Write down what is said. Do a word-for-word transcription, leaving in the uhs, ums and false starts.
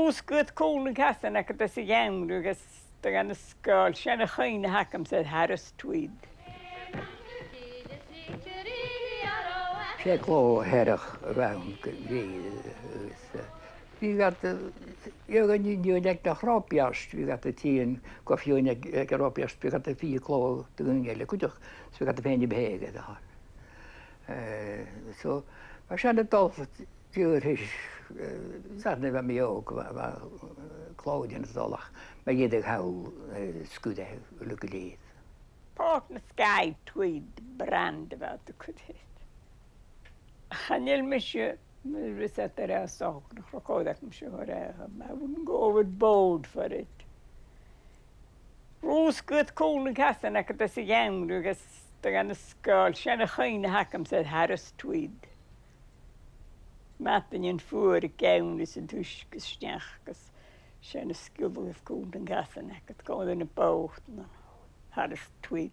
Sguir cùl nan casan agad às a' gheamhradh agus do dh'fhan an sgoil, sin a' chuimhne a th' agamsa air Harris Tweed. 'S e clò Hearach a bh' ann gu bhith, agus, eh, bhiodh iad, eh, bhiodh an fheadhainn aig na Roberts, bhiodh iad a' tighinn gu feadhainn aig, aig a' Roberts, bhiodh iad a' fighe clò do dhaoine eile cuideachd, 's bhiodh iad a' faighinn am pàigheadh air. Eh, so, mar sin a' dol, diùir, eh, 's ann nuair a bha mi òg, bha, bha, eh, clò a' dèanamh a' dol, ach mu dheireadh thadhail, eh, sguir e uile gu lèir. Port na Sky Tweed brand a bha iad a' cur air. Chan eil mise, nuair a bhios iad ag ràdh socrach, cha chòir dhomh mise a ràdh, I wouldn't go overboard for it. Rùsgadh cùl nan casan agad às a' gheamhradh agus do dh'fhan an sgoil, sin a' chuimhne a th' agamsa air Harris Tweed. Madainn fuar a' gheamhraidh 's an t-uisge a-steach agus sin a' sgiolladh cùl nan casan agad, còmhla ri na bòtannan, Harris Tweed.